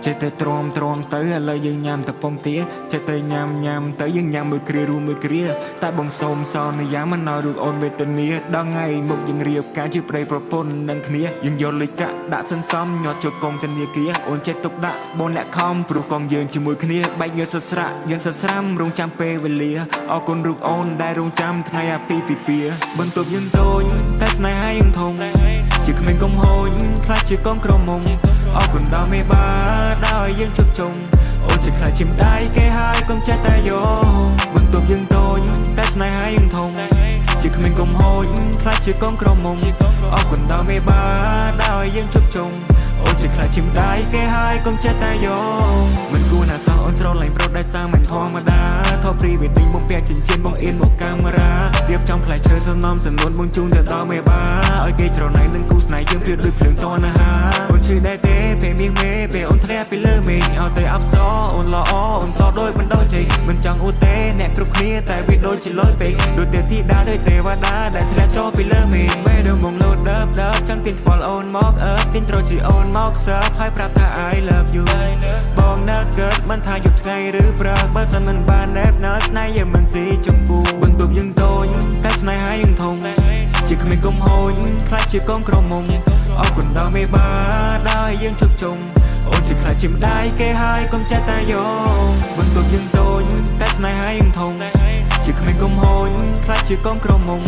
ចេះតែទ្រាំទ្រាំទៅឥឡូវយើងញ៉ាំតពងទាចេះតែញ៉ាំញ៉ាំទៅយើងញ៉ាំមួយគ្រារួមមួយគ្រាតែបងសូមសន្យាមិនឲ្យរូបអូនវេទនាដល់ថ្ងៃមុខយើងរៀបការជាប្តីប្រពន្ធនឹងគ្នាយើងយកលុយកាក់ដាក់សន្សំញាត់ចូលកងធនាគារអូនចេះទុកដាក់បងអ្នកខំព្រោះកងយើងជាមួយគ្នាបែកញើសស្រាក់យើងសស្រាំរងចាំពេលវេលាអរគុណរូបអូនដែលរងចាំថ្ងៃអាពាហ៍ពិពាហ៍បន្ទប់យើងតូចតែស្នេហាយើងធំជាក្មេងកំហូចខ្លាចជាកងក្រមុំអរគុណដល់មេបាដែលឲ្យយើងជប់ជុំអូនជាខ្លាចជាម្ដាយគេហើយកុំចេះតែយកបន្ទប់យើងតូចតែស្នេហាយើងធំជាក្មេងកំហូចខ្លាចជាកងក្រមុំអរគុណដល់មេបាដែលឲ្យយើងជប់ជុំអូនជាខ្លាចជាម្ដាយគេហើយកុំចេះតែយកមិនគួរណាសោះអូនស្រឡាញ់ប្រុសដែលសាមញ្ញធម្មតាថត pre wedding បងពាក់ចិញ្ចៀនបងអៀនមកកាមេរ៉ារៀបចំផ្លែឈើសំណំសំនួនបងជូនទៅដល់មេបាឲ្យគេច្រណែននឹងគូស្នេហ៍យើងប្រៀបដូចភ្លើងតណ្ហាអូនឈឺដែរទេពេលមាសមេពេលអូនធ្លាក់ពីលើមេឃឲ្យទៅអបសអូនល្អអូនសដូចបណ្ដោជ័យមិនចង់អួតទេអ្នកគ្រប់គ្នាតែវាដូចជាលយពេកដូចទេធីតាដូចទេវតាដែលធ្លាក់ចុះពីលើមេឃពេលដល់មកលោតដឺបដឺបចង់ទាញថ្ពាល់អូនមកអើបទាញត្រូវជាអូនមកសើបហើយប្រាប់ថា I love you បងនៅកើតមិនថាយប់ថ្ងៃឬព្រឹកបើសិនមិនបានណែបណើស្នេហ៍យើងមិនស៊ីជម្ពូបន្ទប់យើងតូចតែស្នេហាយើងធំជាក្មេងកំហូចខ្លាចជាកងក្រមុំអរគុណដល់មេបាដែលឲ្យយើងជប់ជុំអូនជាខ្លាចជាម្ដាយគេហើយកុំចេះតែយកបន្ទប់យើងតូចតែស្នេហាយើងធំជាក្មេងកំហូចខ្លាចជាកងក្រមុំ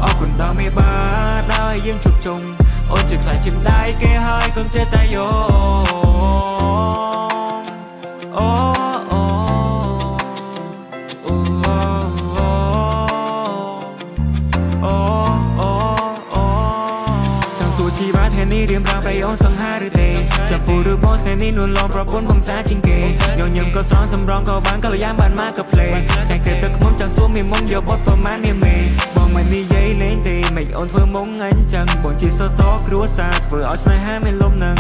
អរគុណដល់មេបាដែលឲ្យយើងជប់ជុំអូនជាខ្លាចជាម្ដាយគេហើយកុំចេះតែយកអូអូអូអូអូអូចង់សួរជីវ៉ាថ្ងៃនេះរៀមរាប្រៃអូនសង្ហាឬទេចាប់ពូឬបងថ្ងៃនេះនួនឡងប្រពន្ធបងសាជាងគេញញឹមក៏ស្រស់សម្រងក៏បានកល្យានបានមកក៏ភ្លេថ្ងៃក្រេបទឹកខ្មុំចង់សួរមានមុំយកបត់ប្រមាណនាមេបងមិននិយាយលេងទេមិនអូនធ្វើមុងអញចឹងបងជាសសគ្រួសារធ្វើឲ្យស្នេហាមានលំនឹង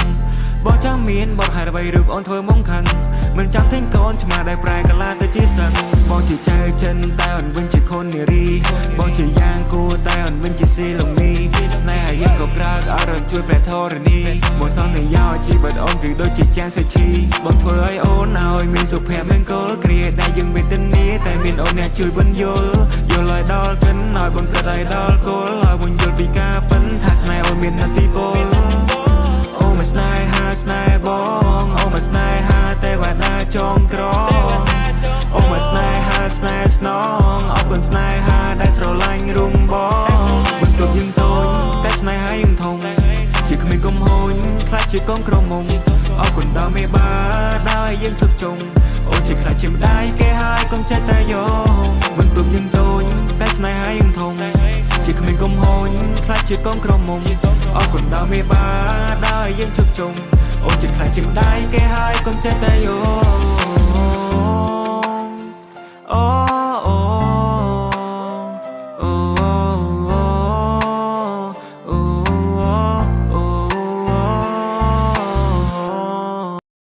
បងចង់មានបត់ហើយអ្វីឬអូនធ្វើមុងខឹងមិនចង់ទិញកូនឆ្មាដែលប្រែកាឡាទៅជាសឹងបងជាចៅចិនតែអូនវិញជាខុននារីបងជាយ៉ាងគួរតែអូនវិញជាស៊ីលងនីស្នេហាយើងក៏ក្រើកអរជួយព្រះធរណីមកសន្យាជីវិតអូនគឺដូចជាចានសេឈីបងធ្វើឲ្យអូនឲ្យមានសុភមង្គលគ្រាដែលយើងវេទនាតែមានអូនអ្នកជួយបញ្យល់យល់ឲ្យដល់កិនឲ្យបងគិតឲ្យដល់គោលឲ្យបងយល់ពីការប៉ិនថាស្នេហ៍អូនមានអធិពលអូមកស្នេហាស្នេហ៍បងអូមកស្នេហាទេវតាចងក្រងអូមកស្នេហាស្នេហ៍ស្នងអរគុណស្នេហាដែលស្រឡាញ់រុំបងបន្ទប់យើងតូចតែស្នេហាយើងធំជាក្មេងកំហូចខ្លាចជាកងក្រមុំអរគុណដល់មេបាដែលឲ្យយើងជប់ជុំអូនជាខ្លាចជាម្ដាយគេហើយកុំចេះតែយកបន្ទប់យើងតូចតែស្នេហាយើងធំជាក្មេងកំហូចខ្លាចជាកងក្រមុំអរគុណដល់មេបាដែលឲ្យយើងជប់ជុំអូនជាខ្លាចជាម្ដាយគេហើយកុំចេះតែយក